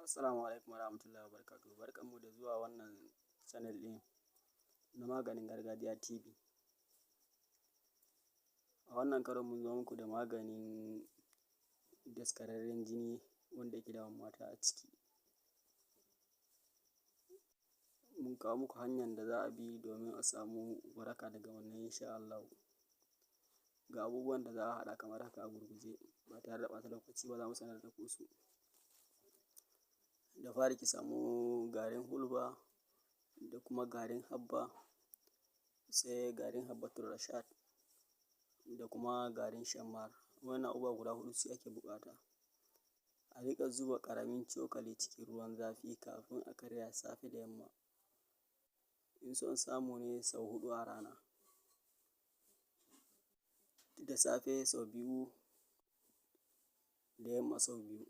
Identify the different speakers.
Speaker 1: Assalamu alaikum warahmatullahi wabarakatuh. Barkanmu da zuwa wannan channel ɗin na Maganin Gargajiya TV. A wannan karon mun zo muku da maganin daskararren jini wanda yake damun mata a ciki. Mun kawo muku hanyan da za a bi domin a samu waraka daga wannan insha Allahu. Ga abubuwan da za a haɗa kamar haka a gurguje ba tare da ɓata lokaci ba, za mu sanar da ku su. Da fari ki samu garin hulba da kuma garin habba, sai garin habbatul rashad da kuma garin shammar. Wannan abubuwa guda huɗu su ake buƙata. A riƙa zuba ƙaramin cokali cikin ruwan zafi kafin a karya safe da yamma. In son samu ne sau huɗu a rana. Da safe sau biyu, da yamma sau biyu.